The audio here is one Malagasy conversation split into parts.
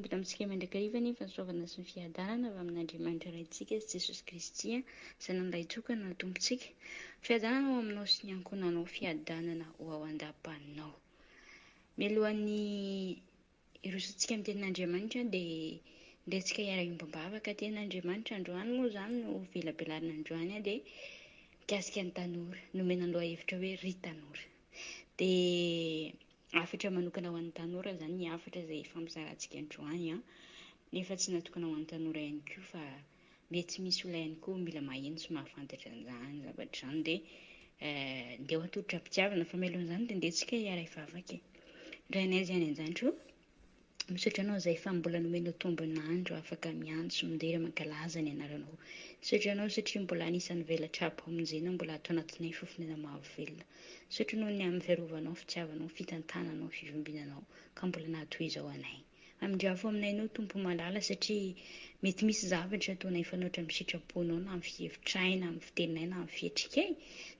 Hiombona amintsika mandrakariva ny fahasoavana sy ny fiadanana avy amin'Andriamanitra Raintsika sy Jesosy Kristy, Zanany Lahitokana no Tompontsika. Fiadanana ho aminao sy ny ankohonanao, fiadanana ho ao an-dapanao. Mialohan'ny hirosoantsika amin'ny tenin'Andriamanitra dia ndeha antsika hiara-hiombom-bavaka. Tenin'Andriamanitra androany moa izany no velabelarina androany dia mikasika ny tanora. Nomena ny lohahevitra hoe ry tanora. Dia Hafatra manokana ho an'ny tanora izany ny hafatra izay hifampizarantsika androany an! Nefa tsy natokana ho an'ny tanora ihany koa fa mety misy olona ihany koa mila maheno sy mahafantatra an'izany zavatra izany dia ndeha ho atolotra am-pitiavana fa mialohan'izany dia ndeha tsika hiara-hivavaka e! Rainay izay any an-danitra ô! Misaotra anao izay fa mbola nomenao tombon'andro afaka miantso, midera, mankalaza ny anaranao. Misaotra anao satria mbola anisan'ny velatr'ampamonjena mbola ato anatinay fofon'aina mahavelona. Misaotra noho ny amin'ny fiarovanao, fitiavanao, fitantananao, fivimbinanao ka mbola nahatoy izao anay. Amindrafo aminay anao Tompo malala satria mety misy zavatra ataonay fanoatra amin'ny sitraponao na amin'ny fihevitray na amin'ny fiteninay na amin'ny fihetrikay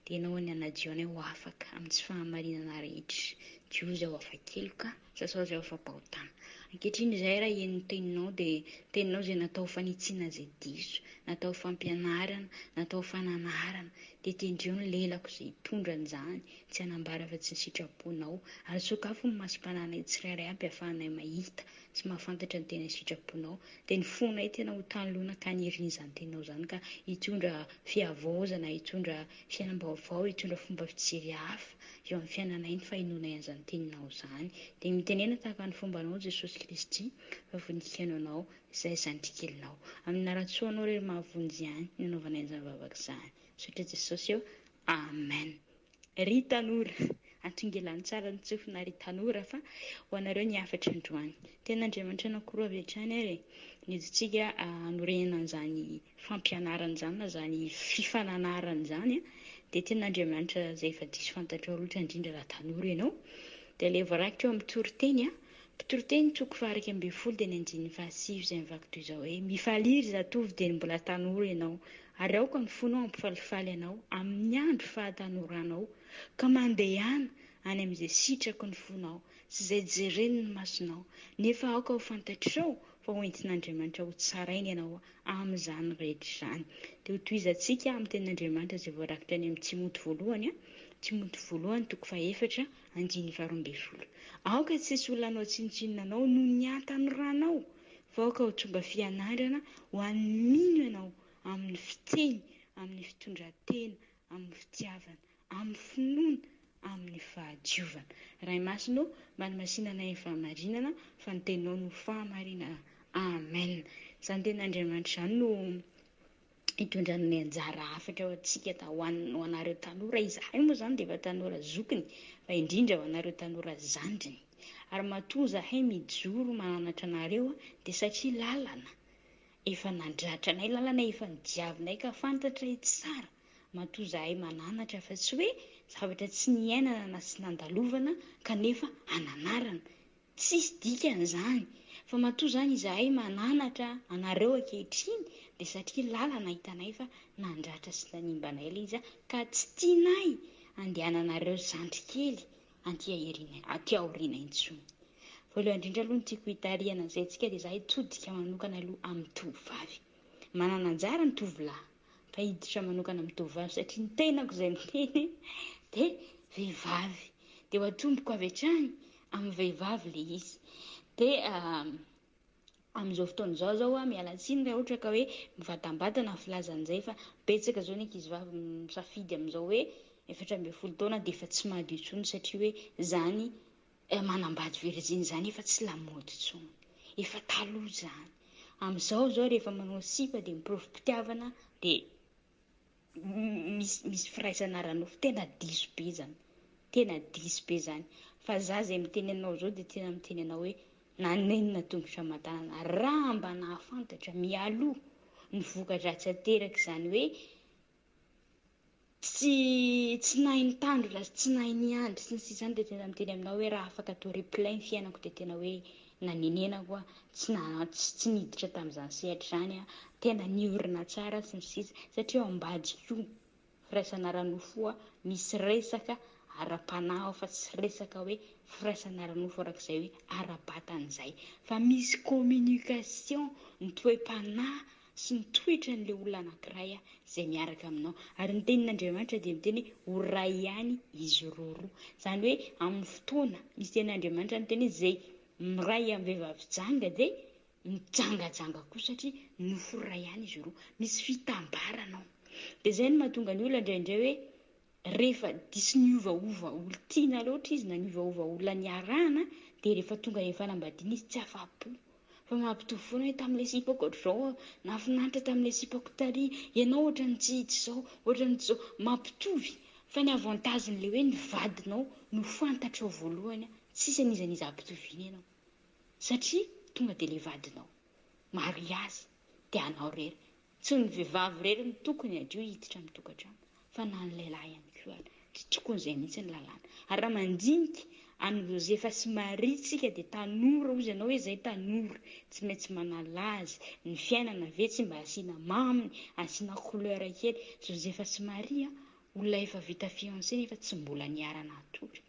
dia ianao ny hanadio anay ho afaka amin'ny tsy fahamarinana rehetra. Diozy aho afa-keloka. Sasao izay ao fampahotana. Ankehitriny izahay raha heno ny teninao dia teninao izay natao ho fanitsiana izay diso, natao ho fampianarana, natao ho fananarana, dia tendreo ny lelako izay hitondra an'izany, tsy hanambara afa-tsy ny sitraponao, ary sokafo ny masom-panahinay tsirairay aby ahafahanay mahita sy mahafantatra ny tena sitraponao, dia ny fonay tena ho tanoloana ka hanirina izany teninao izany ka hitondra fihavaozana, hitondra fiainam-baovao, hitondra fomba fijery hafa. eo amin'ny fiainanay ny fahenoanay an'izany teninao izany. Dia mitenena tahaka ny fombanao Jesosy Kristy fa voninkaino anao izay zandrikelinao. Amin'ny anaran-tsoanao irery mahavonjy ihany no anaovanay an'izany vavaka izany. Misaotra Jesosy ô. Amen. Ry tanora, atongelano tsara ny tsofina ry tanora fa ho anareo ny hafatra androany. Tenin'Andriamanitra anankiroa avy hatrany ary e. Nidintsika hanorenana an'izany fampianarana izany na izany fifananarana izany dia tenin'Andriamanitra izay efa diso fantatrao loatra indrindra raha tanora ianao dia ilay voarakitra eo amin'ny toriteny a Mpitoriteny toko faha-11 dia ny andininy fahasivy izay mivaky toy izao hoe mifalia ry zatovo dia ny mbola tanora ianao ary aoka ny fonao hampifalifaly anao amin'ny andro fahatanoranao ka mandehana any amin'izay sitraky ny fonao sy izay jeren'ny masonao nefa aoka ho fantatrao fa ho entin'Andriamanitra ho tsaraina ianao amin'izany rehetra izany. Dia hotohizantsika amin'ny tenin'Andriamanitra izay voarakitra any amin'ny Timoty voalohany, Timoty voalohany toko fahefatra, andininy faharoambinifolo. Aoka tsy hisy olona hanao tsinontsinona anao noho ny hatanoranao, fa aoka ho tonga fianarana ho an'ny mino ianao amin'ny fiteny, amin'ny fitondran-tena, amin'ny fitiavana, amin'ny finoana, amin'ny fahadiovana. Ray Masina ô, manamasina anay amin'ny fahamarinana, fa ny Teninao no fahamarinana. Amen. Izany Tenin'Andriamanitra izany no hitondrany ny anjara hafatra ho antsika, ho an, ho anareo tanora. Izahay moa izany dia efa tanora zokiny, fa indrindra ho anareo tanora zandriny. Ary matoa izahay mijoro mananatra anareo dia satria lalana efa nandratra anay, lalana efa nodiavinay ka fantatray tsara Matoa zahay mananatra fa tsy hoe zavatra tsy niainana na tsy nandalovana kanefa ananarana. Tsisy dikany izany. Fa matoa izany izahay mananatra anareo ankehitriny dia satria lalana hitanay fa nandratra sy nanimba anay ilay izy ka tsy tianay andehananareo zandry kely anty aoriana aty aoriana intsony. Voalohany indrindra aloha ny tiako hitarihana ny saintsika dia izahay hitodika manokana aloha amin'ny tovovavy. Manana anjara ny tovolahy. Fa hiditra manokana amin'ny tovovavy satria ny tenako izay miteny dia vehivavy. Dia ho atomboko avy hatrany amin'ny vehivavy ilay izy. Dia amin'izao fotoana izao izao aho miala tsiny raha ohatra ka hoe mivatambatana ny filaza an'izay fa betsaka izao ny ankizivavy misafidy amin'izao hoe 14 taona dia efa tsy madio intsony satria hoe izany manambady virjiny izany efa tsy lamaody intsony. Efa taloha izany. Amin'izao izao rehefa manao sipa dia miporofom-pitiavana dia misy misy firaisana ara-nofo. Tena diso be izany. Tena diso be izany. Fa za izay miteny anao izao dia tena miteny anao hoe nanenina tongotra aman-tanana. Raha mba nahafantatra mialoha ny voka-dratsy aterak'izany hoe Tsy tsy nahay nitandro la tsy nahay niandry sy ny sisa zany dia tena miteny aminao hoe raha afaka atao replay ny fiainako dia tena hoe nanenenako aho, tsy na tsy niditra tamin'izany sehatra izany aho, tena niorina tsara sy ny sisa satria ao ambadika io firaisana ara-nofo io misy resaka. ara-panahy ao fa tsy resaka hoe firaisana ara-nofo arak'izay hoe ara-batana izay fa misy communication ny toe-panahy sy ny toetran'ilay olona anankiray izay miaraka aminao. Ary ny tenin'Andriamanitra dia miteny hoe ho ray ihany izy roroa. Izany hoe amin'ny fotoana misy tenin'Andriamanitra miteny hoe izay miray amin'ny vehivavy janga dia mijangajanga koa satria nofo iray ihany izy roa. Misy fitambarana ao. Dia izay no mahatonga ny olona indraindray hoe Rehefa diso niovaova olon-tiana loatra izy na niovaova olona niarahana dia rehefa tonga eo fanambadiana izy tsy afa-po fa mampitovy foana hoe tamin'ilay sipako ohatr'izao aho, nahafinaritra tamin'ilay sipako tary, ianao ohatran'ny tsy tsy izao, ohatran'ny tsy izao, mampitovy fa ny avantage-n'ilay hoe ny vadinao no fantatrao voalohany tsisy an'iza n'iza ampitoviana ianao satria tonga dia ilay vadinao, mariazy dia anao irery Tsy ny vehivavy irery no tokony hadio hiditra amin'ny tokantrano fa na ny lehilahy ihany koa ary. Tsy tokony izay mihitsy ny lalàna. Ary raha mandinika an'i Josefa sy Maria tsika dia tanora hozy ianao hoe izay tanora tsy maintsy manala azy, ny fiainana ve tsy mba asiana maminy, asiana couleur kely. Josefa sy Maria olona efa vita fiancé nefa tsy mbola niara-natory.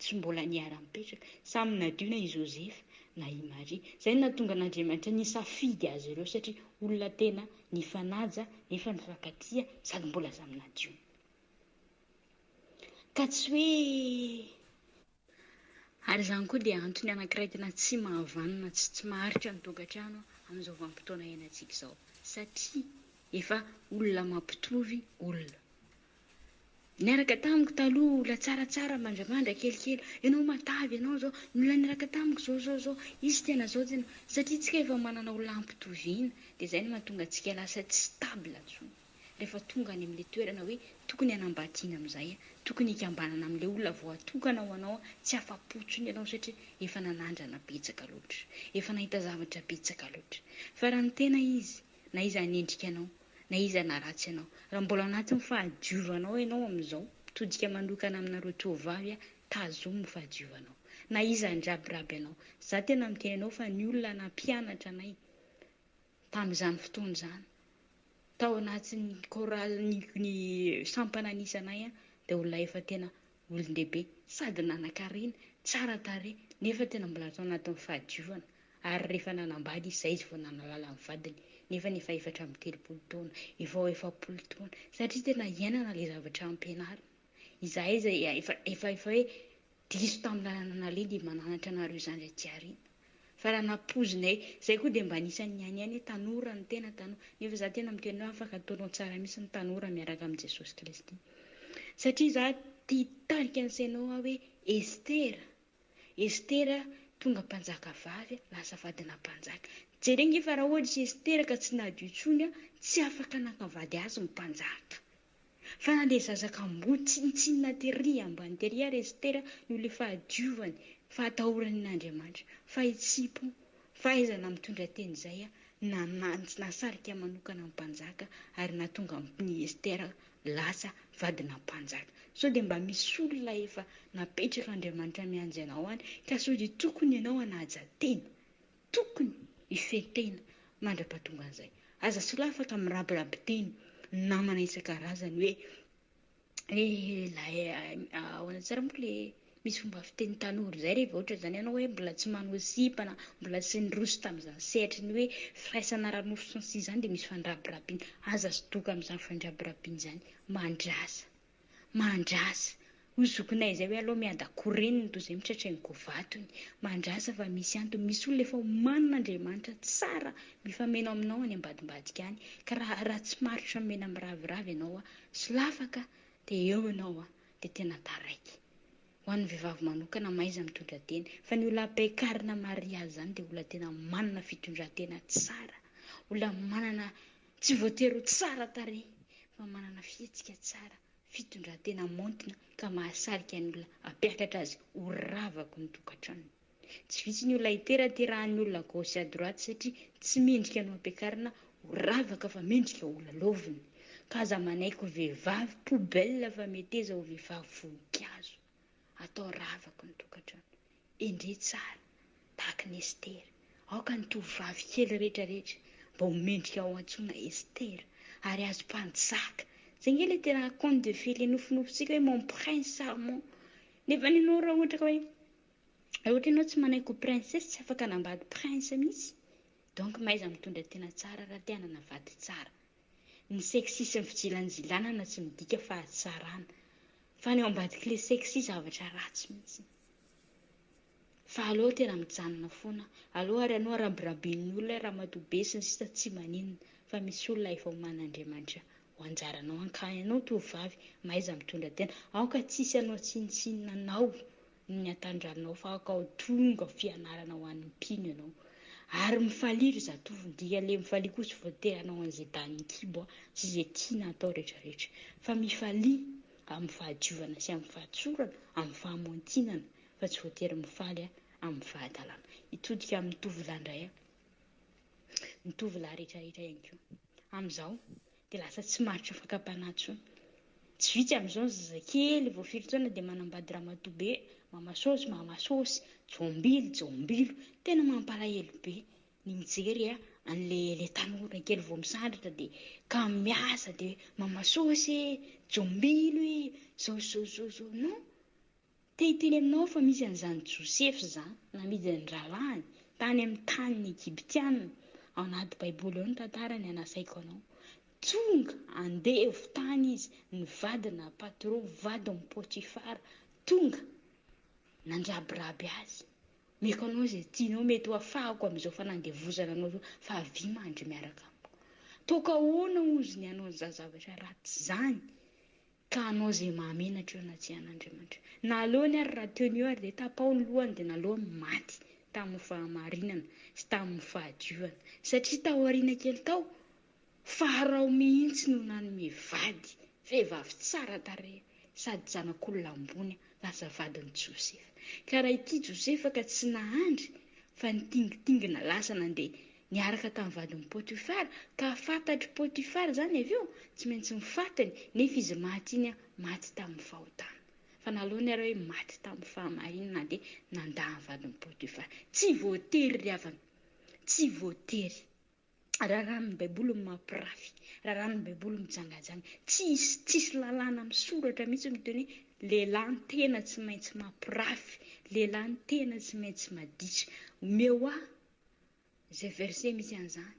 Tsy mbola niara-nipetraka. Samy nadio na i Josefa na i Maria. Izay no nahatonga an'Andriamanitra nisafidy azy ireo satria olona tena nifanaja nefa nifankatia sady mbola samy nadio. Ka tsy hoe. Ary izany koa dia antony anankiray tena tsy mahavanona sy tsy maharitra ny tokantrano amin'izao vanim-potoana iainantsika izao satria efa olona mampitovy olona. Niaraka tamiko taloha olona tsaratsara mandramandra kelikely, ianao matavy ianao zao, ny olona niaraka tamiko zao zao zao, izy tena zao tena, satria tsika efa manana olona ampitoviana dia zay no mahatonga antsika lasa tsy stable intsony rehefa tonga any amin'ilay toerana hoe tokony hanambadiana amin'izay, tokony hikambanana amin'ilay olona voatokana ho anao, tsy afa-po intsony ianao satria efa nanandrana betsaka loatra, efa nahita zavatra betsaka loatra, fa raha ny tena izy na iza hanendrika anao na iza na ratsy anao. Raha mbola ao anatin'ny fahadiovanao ianao amin'izao, mitodika manokana aminareo tovovavy aho, tazomy ny fahadiovanao. Na iza handrabiraby anao. Za tena miteny anao fa ny olona nampianatra anay tamin'izany fotoana izany, tao anatin'ny chorale ny ny sampana nisy anay dia olona efa tena olon-dehibe sady nanan-karena, tsara tarehy nefa tena mbola tao anatin'ny fahadiovana. Ary rehefa nanambady izy, izay izy vao nanalala ny vadiny, nefany efa 34 taona, efa ho 40 taona, satria tena iainana ilay zavatra ampianarina. Izahay izay efa efa efa hoe diso tamin'ny lalana naleha dia mananatra anareo izany aty aoriana. Fa raha nampoizinay, izay koa dia mba anisan'ny nihaino ihany hoe tanora ny tena, tanora, nefa izaho tena miteny hoe afaka ataonao tsara mihitsy ny tanora miaraka amin'i Jesosy Kristy. Satria izaho tia hitarika ny sainao aho hoe Estera, Estera tonga mpanjaka vavy, lasa vadina mpanjaka. Jereo nge fa raha ohatra i Estera ka tsy nadio intsony, tsy afaka naka vady azy ny mpanjaka. Fa na dia zaza kamboty tsinontsinona tery ambany tery ary Estera noho ilay fahadiovany, fahatahorany an'Andriamanitra, fahitsim-po, fahaizana mitondra teny izay nahasarika manokana ny mpanjaka ary nahatonga an'i Estera lasa vadina mpanjaka. Sao dia mba misy olona efa napetrak'Andriamanitra miandry anao any ka sao dia tokony ianao hanaja tena, tokony hifehy tena mandra-pahatongan'izay. Aza solafaka mirabiraby teny namana isan-karazany hoe hoe ilay ahoana tsara moa ilay Misy fomba fiteny tanora izay rehefa ohatra izany ianao hoe mbola tsy manao sipa na mbola tsy niroso tamin'izany sehatry ny hoe firaisana ara-nofo sy ny sisa izany dia misy fandrabirabiana. Aza sodoka amin'izany fandrabirabiana izany. Mandrasa. Mandrasa. Hoy zokinay izay hoe aleo miada-koreniny toy izay mitratraingo vatony. Mandrasa fa misy antony. Misy olona efa omanin'Andriamanitra tsara mifameno aminao any ambadimbadika any. Ka raha raha tsy marotra mena miraviravy ianao solafaka dia eo ianao dia tena taraiky. Ho an'ny vehivavy manokana mahaiza mitondra tena. Fa ny olona ampiakarina mariazy izany dia olona tena manana fitondran-tena tsara, olona manana, tsy voatery ho tsara tarehy fa manana fihetsika tsara, fitondran-tena maontina ka mahasarika ny olona hampiakatra azy ho ravako ny tokantranony. Tsy vitsy ny olona iteraterahan'ny olona gauche à droite satria tsy mendrika ny ho ampiakarina ho ravaka fa mendrika ho lalaovina. Ka aza manaiky ho vehivavy poubelle fa meteza ho vehivavy voninkazo. Atao ravaka ny tokantrano. Endrey tsara tahaka ny Estera. Aoka ny tovovavy kely rehetra rehetra mba ho mendrika ho antsoina Estera ary azo mpanjaka. Zay nge le tena conte de fées le nofinofintsika hoe mon prince charmant. Nefa ny anao raha ohatra ka hoe raha ohatra ianao tsy manaiky ho princesse tsy afaka hanambady prince mihitsy. Donc mahaiza mitondra tena tsara raha te hanana vady tsara. Ny sexy sy ny fijilanjilanana tsy midika fahatsarana. Fa ny ao ambadik'ilay sexy zavatra ratsy mihitsy. Fa aleo tena mijanona foana. Aleo ary ianao arabiraben'ny olona hoe ramatoa be sy ny sisa tsy maninona. Fa misy olona efa oman'Andriamanitra ho anjaranao any. Ka ianao tovovavy mahaiza mitondra tena. Aoka tsy hisy hanao tsinontsinona anao ny hatandranao fa aoka ho tonga fianarana ho an'ny mpino ianao. Ary mifalia ry zatovo, ny dikan'ilay mifalia koa tsy voatery hanao an'izay danin'ny kibo sy izay tiana hatao rehetrarehetra. Fa mifalia amin'ny fahadiovana sy amin'ny fahatsorana, amin'ny fahamontinana fa tsy voatery mifaly amin'ny fahadalana. Hitodika amin'ny tovolahy indray aho. Ny tovolahy rehetrarehetra ihany koa. Amin'izao dia lasa tsy maharitra fakam-panahy intsony. Tsy vitsy amin'izao ny zazakely vao firy taona dia manambady ramatoa be, mama saosy, mama saosy, jombilo, jombilo. Tena mampalahelo be ny mijery an'ilay ilay tanora kely vao misandratra dia kamo miasa dia hoe mama saosy e, jombilo e, zao zao zao zao. Non! Te hiteny aminao aho fa misy an'izany Josefa izany, namidy ny rahalahiny tany amin'ny tanin'ny Egyptiana. Ao anaty Baiboly ao ny tantarany, anasaiko anao. Tonga andevo tany izy, ny vadina patron, vadin'i Potifara, tonga nandrabiraby azy. Omeko anao izay tianao, mety ho afahako amin'izao fanandevozana anao izao, fa avia mandry miaraka amiko. Toaka ahoana hozy ny hanao an'izany zavatra ratsy izany? Ka hanao izay mahamenatra eo anatrehan'Andriamanitra. Naleony ary raha teo no eo ary dia tapaho ny lohany dia naleony maty tamin'ny fahamarinana sy tamin'ny fahadiovana. Satria tao aoriana kely tao, Farao mihitsy no nanome vady, vehivavy tsara tarehy sady zanak'olona ambony lasa vadin'i Josefa. Ka raha ity Josefa ka tsy nahandry fa nitingitingina lasa nandeha Niaraka tamin'ny vadin'i Potifara, ka fantatr'i Potifara izany avy eo, tsy maintsy ny fatiny, nefa izy maty iny maty tamin'ny fahotana. Fa naleony ary hoe maty tamin'ny fahamarinana na dia nandà ny vadin'i Potifara. Tsy voatery ry havana, tsy voatery. Raràn'ny Baiboly ny mampirafy, raràn'ny Baiboly mijangajanga. Tsisy, tsisy lalàna misoratra mihitsy miteny hoe lehilahy ny tena tsy maintsy mampirafy, lehilahy ny tena tsy maintsy maditra. Omeo ahy Izay verset misy an'izany.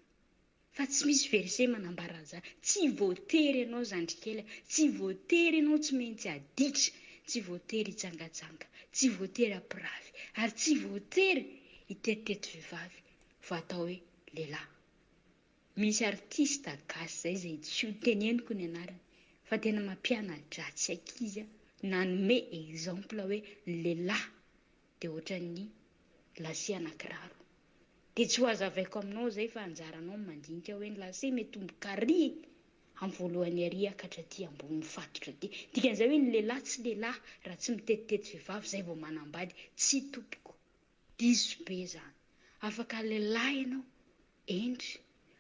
Fa tsy misy verset manambara an'izany. Tsy voatery ianao zandrikely a, tsy voatery ianao tsy maintsy aditra, tsy voatery hijangajanga, tsy voatery hampirafy, ary tsy voatery hitetitety vehivavy vao atao hoe lehilahy. Misy artiste gasy zay izay tsy ho teneniko ny anarany fa tena mampiana-dratsy ankizy nanome exemple hoe ny lehilahy dia ohatran'ny lasiana kiraro. Dia tsy ho hazavaiko aminao izay fa anjaranao ny mandinika hoe ny lase mitomboka ary amin'ny voalohany ary hiakatra aty ambony mifatotra aty. Dikan'izay hoe ny lehilahy tsy lehilahy raha tsy mitetitety vehivavy izay vao manambady. Tsia tompoko. Diso be izany. Afaka lehilahy ianao, hendry,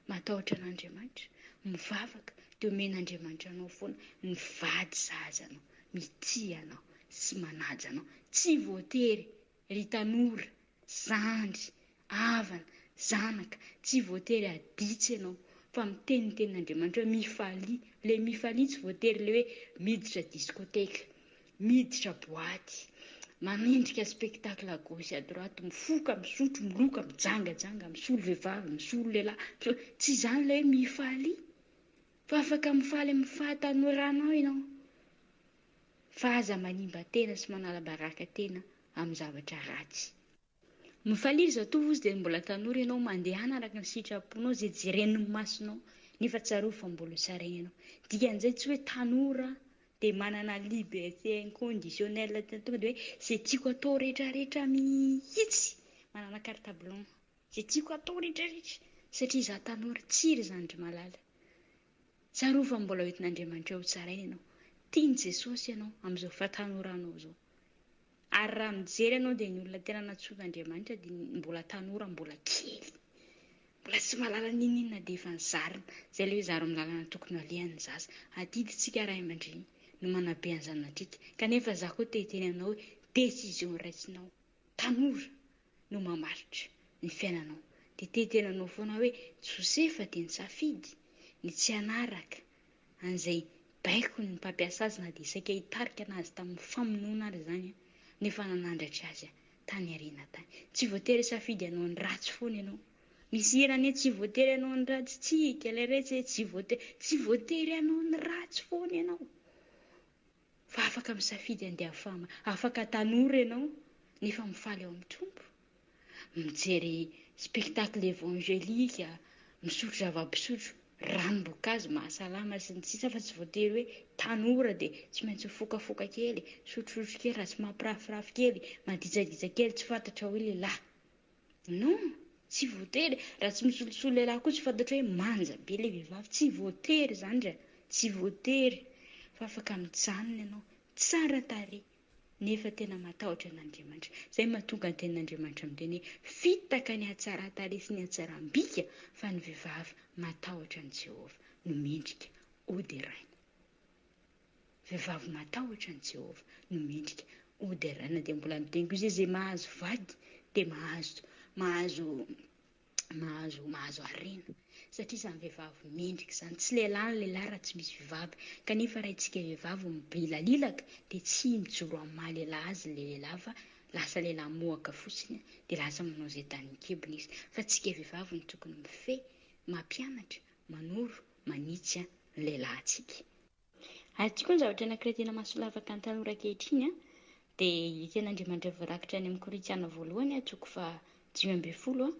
matahotra an'Andriamanitra, mivavaka, dia omen'Andriamanitra anao foana ny vady sahaza anao, mitia anao sy manaja anao. Tsy voatery ry tanora, zandry, havana, zanaka, tsy voatery haditra ianao fa miteny ny tenin'Andriamanitra hoe mifalia. Ilay mifalia tsy voatery ilay hoe miditra discothèque, miditra boaty, manendrika spectacle à gauche à droite, mifoka, misotro, miloka, mijangajanga, misolo vehivavy, misolo lehilahy, misolo, tsy izany ilay hoe mifalia fa afaka mifaly amin'ny fahatanoranao ianao fa aza manimba tena sy manala baraka tena amin'ny zavatra ratsy. Mifalia ry zatovo ozy dia mbola tanora ianao mandehana araka ny sitraponao izay jeren'ny masonao nefa tsarovy fa mbola ho tsaraina ianao. Dikan'izay tsy hoe tanora dia manana liberté inconditionnelle tonga dia hoe izay tiako atao rehetrarehetra mihitsy manana carte blanc izay tiako atao rehetrarehetra satria izaho tanora. Tsia ry zandry malala. Tsarovy fa mbola ho entin'Andriamanitra ho tsaraina ianao. Tian'i Jesosy ianao amin'izao fahatanoranao izao. Ary raha mijery ianao dia ny olona tena nantsoin'Andriamanitra dia mbola tanora, mbola kely. Mbola tsy mahalala n'inon'inona dia efa nizarina. Izay ilay hoe zaro amin'ny lalana tokony alehany ny zaza. Adidintsika ray aman-dreny no manabe ny zanatsika. Kanefa izaho koa te hiteny aminao hoe décision raisinao tanora no mamaritra ny fiainanao. Dia te hiteny anao foana aho hoe Josefa dia nisafidy ny tsy hanaraka an'izay baikon'ny mpampiasa azy na dia saika hitarika anazy tamin'ny famonoana ary izany. no efa nanandratra azy tany aoriana tany. Tsy voatery hisafidy hanao ny ratsy foana ianao. Misy hira anie tsy voatery hanao ny ratsy tsika ilay retsy e, tsy voatery, tsy voatery hanao ny ratsy foana ianao. Fa afaka misafidy handeha fama, afaka tanora ianao nefa mifaly ao amin'ny Tompo. Mijery spectacle évangélique, misotro zava-pisotro, ranom-boankazo mahasalama sy ny sisa fa tsy voatery hoe tanora dia tsy maintsy mifokafoka kely, misotrosotro kely raha tsy mampirafirafy kely, maditsaditsa kely tsy fantatra hoe lehilahy. Non, tsy voatery, raha tsy misolosolo lehilahy koa tsy fantatra hoe manja be ilay vehivavy, tsy voatery izany ra, tsy voatery fa afaka mijanona ianao, tsara tarehy nefa tena matahotra an'Andriamanitra. Izay mahatonga ny tenin'Andriamanitra miteny hoe fitaka ny hatsaran-tarehy sy ny hatsaram-bika fa ny vehivavy matahotra an'i Jehovah no mendrika hoderaina. Vehivavy matahotra an'i Jehovah no mendrika hoderaina. Dia mbola miteny koa izy hoe izay mahazo vady dia mahazo mahazo mahazo mahazo harena. Satria izany vehivavy mendrika izany. Tsy lehilahy ny lehilahy raha tsy misy vehivavy. Kanefa raha isika vehivavy mibilalilaka dia tsy mijoro amin'ny maha lehilahy azy ilay lehilahy fa lasa lehilahy mohaka fotsiny dia lasa manao izay danin'ny kibony izy. Fa tsika vehivavy no tokony mifehy, mampianatra, manoro, manitsy ny lehilahintsika. Ary ity koa ny zavatra anankiray tena mahasolafaka ny tanora ankehitriny an, dia io tenin'Andriamanitra voarakitra any amin'ny Korintiana voalohany an, toko faha 15 an,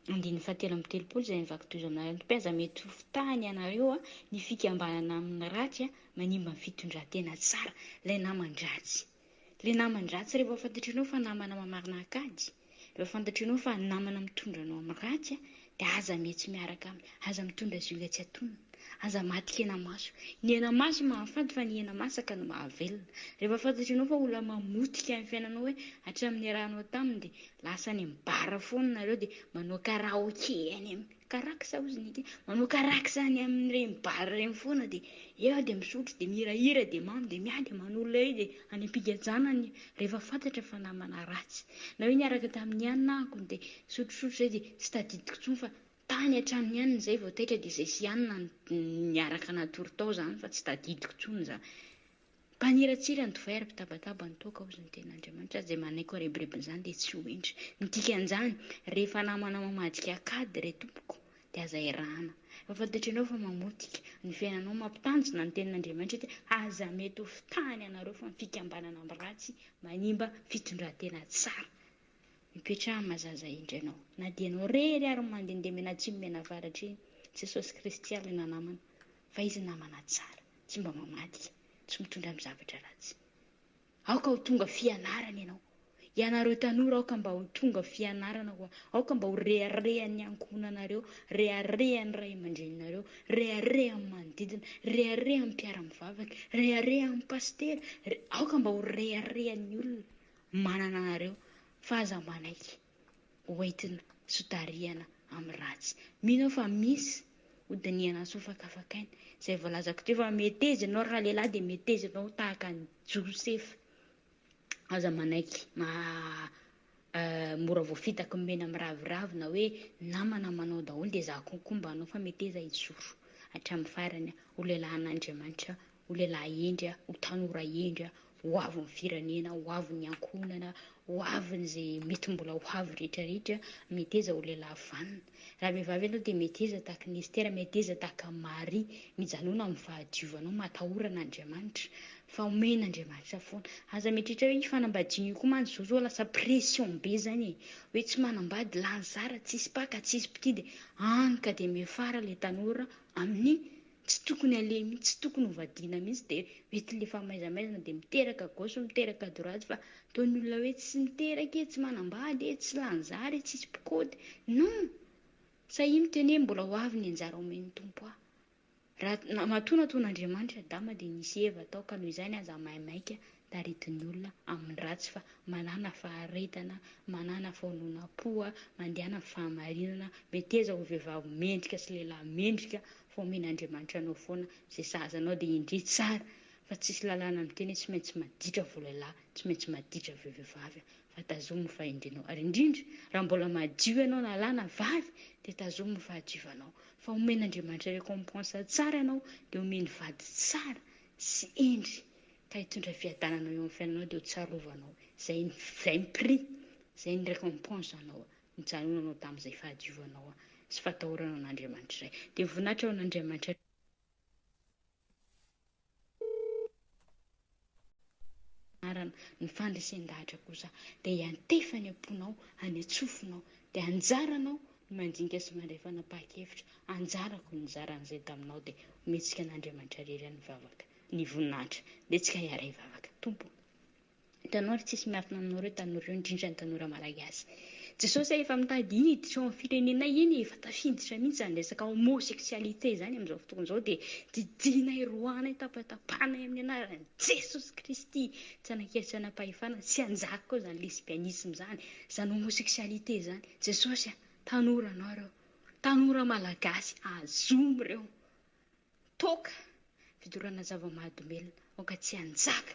andininy faha 33 izay mivaky toy izao aminareo, Tompo aza mety ho fitahiny ianareo an, ny fikambanana amin'ny ratsy an, manimba ny fitondran-tena tsara, ilay naman-dratsy. Ilay naman-dratsy rehefa fantatr'inao fa namana mamarina akady, rehefa fantatr'inao fa namana mitondra anao amin'ny ratsy dia aza mihetsy miaraka aminy, aza mitondra zioga tsy atonina, aza maty kenamaso. Ny henamaso mahafaty fa ny hena masaka no mahavelona. Rehefa fantatr'inao fa olona mamotika ny fiainanao hoe hatramin'ny niarahanao taminy dia lasa any amin'ny bar foana nareo dia manao karaoke any amin'ny Karaksa hozy ny ity. Manao karaksa any amin'ireny bar ireny foana dia eo dia misotro dia mihirahira dia mamo dia miady aman'olona eo dia any am-pigajana ny rehefa fantatra fa namana ratsy. Na hoe niaraka tamin'ny anona akony dia nisotrosotro izay dia tsy tadidiko intsony fa tany an-tranon'i anona izay vao taitra dia izay sy anona niaraka natory tao izany fa tsy tadidiko intsony izany. Mpaniratsira ny divay ary mpitabataba ny toaka, hozy ny tenin'Andriamanitra, ary izay manaiky ho rebirebin'izany dia tsy ho hendry. Ny dikan'izany, rehefa namana mamadika akady re tompoko, dia aza iarahana. Efa fantatr'ianao fa mamotika ny fiainanao, mampitanjona ny tenin'Andriamanitra ity, aza mety ho fitahany ianareo fa ny fikambanana amin'ny ratsy manimba fitondran-tena tsara. Mipetraha mazaza indry ianao, na dia ianao irery ary mandehandeha mianatsimo mianavaratra iny, Jesosy Kristy ary ilay namana, fa Izy namana tsara. Tsy mba mamadika, tsy mitondra amin'ny zavatra ratsy. Aoka ho tonga fianarana ianao. Ianareo tanora aoka mba ho tonga fianarana ho aoka mba ho reharehan'ny ankohonanareo, reharehan'ny ray aman-dreninareo, reharehan'ny manodidina, reharehan'ny mpiara-mivavaka, reharehan'ny pasitera, aoka mba ho reharehan'ny olona manana anareo fa aza manaiky. hoentina sy hotarihana amin'ny ratsy. Mino aho fa misy hodinihana sy hofakafakaina izay voalazako teo fa meteza ianao raha lehilahy dia meteza ianao tahaka an'i Josefa. Aza manaiky maha mora voafitaky ny mena miraviravy na hoe namana manao daholo dia za koa mba hanao fa meteza hijoro hatramin'ny farany ho lehilahin'Andriamanitra ho lehilahy hendry aho, ho tanora hendry aho, ho avin'ny firenena, ho avin'ny ankohonana, ho avin'izay mety mbola ho avy rehetra rehetra, meteza ho lehilahy vanona. Raha vehivavy ianao dia meteza tahaka an'i Estera, meteza tahaka an'i Maria, mijanona amin'ny fahadiovanao, matahora an'Andriamanitra, fa omen'Andriamanitra foana. Aza mieritreritra hoe io fanambadiana io koa mantsy izao zao lasa pression be izany e, hoe tsy manambady, lany zara, tsisy mpaka, tsisy mpitia dia hany ka dia miafara ilay tanora amin'ny Tsy tokony aleha mihitsy, tsy tokony ho vadiana mihitsy dia mety le famaizamaizana dia miteraka gauche miteraka droite fa ataon'ny olona hoe tsy miteraka e, tsy manambady e, tsy lany zara e, tsisy mpikôdy. Non! Sahia miteny hoe mbola ho avy ny anjara omen'ny Tompo ahy. Raha matoa nataon'Andriamanitra Adama dia nisy Eva tao ka noho izany aza maimaika taritin'ny olona amin'ny ratsy fa manàna faharetana, manàna faononam-po, mandehana amin'ny fahamarinana, meteza ho vehivavy mendrika sy lehilahy mendrika fa omen'Andriamanitra anao foana izay sahaza anao dia indria tsara fa tsisy lalàna miteny hoe tsy maintsy maditra vao lehilahy, tsy maintsy maditra vao vehivavy fa tazomy ny fahendrenao ary indrindra raha mbola madio ianao na lahy na vavy dia tazomy ny fahadiovanao fa omen'Andriamanitra récompense tsara ianao dia omeny vady tsara sy hendry. Ka hitondra fiadanana eo amin'ny fiainanao dia ho tsarovanao izay izay ny prix, izay ny récompense anao nijanonanao tamin'izay fahadiovanao sy fatahoranao an'Andriamanitra izay. Dia voninahitra ho an'Andriamanitra. Anarana, ny fandresen-dahatra kosa dia hiantefa any am-ponao, any an-tsofinao, dia anjaranao ny mandinika sy mandray fanapahan-kevitra, anjarako ny nizara an'izay taminao dia omentsika an'Andriamanitra irery ihany ny vavaka, ny voninahitra, dia tsika hiara-hivavaka. Tompo ô, hitanao ary tsisy miafina aminao ireo tanora ireo, indrindra ny tanora malagasy. Jesosy a, efa mitady hiditra ao amin'ny firenenay iny e, efa tafiditra mihitsy izany resaka homosexualité izany amin'izao fotoana izao dia didianay, roahanay, tapatapahanay amin'ny anaran'i Jesosy Kristy, tsy hanan-kery tsy hanam-pahefana, tsy hanjaka koa izany lesbianisme izany, izany homosexualité izany. Jesosy a, tanora anao ireo, tanora malagasy, azomy ireo. Toaka, fidorana zava-mahadomelina, aoka tsy hanjaka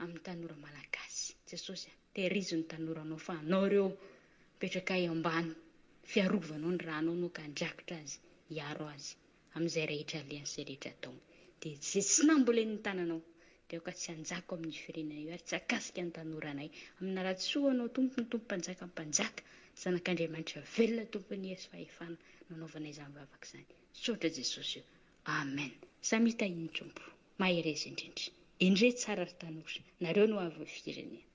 amin'ny tanora malagasy. Jesosy a, tehirizo ny tanoranao fa anao ireo, mipetraka eo ambany fiarovanao ny ranao no ka handrakitra azy, hiaro azy amin'izay rehetra alehany sy rehetra ataony. Dia izay tsy nambolen'ny tananao dia aoka tsy hanjaka ao amin'io firenena io ary tsy hahakasika ny tanoranay. Amin'ny anaran-tsoanao Tompo ny Tompo Mpanjaka Mpanjaka, Zanak'Andriamanitra velona Tompon'ny hery sy fahefana no anaovanay izany vavaka izany. Misaotra Jesosy o. Amen. Samia tahin'ny Tompo. Mahereza indrindra. Endrey tsara ry tanora. Nareo no avin'ny firenena.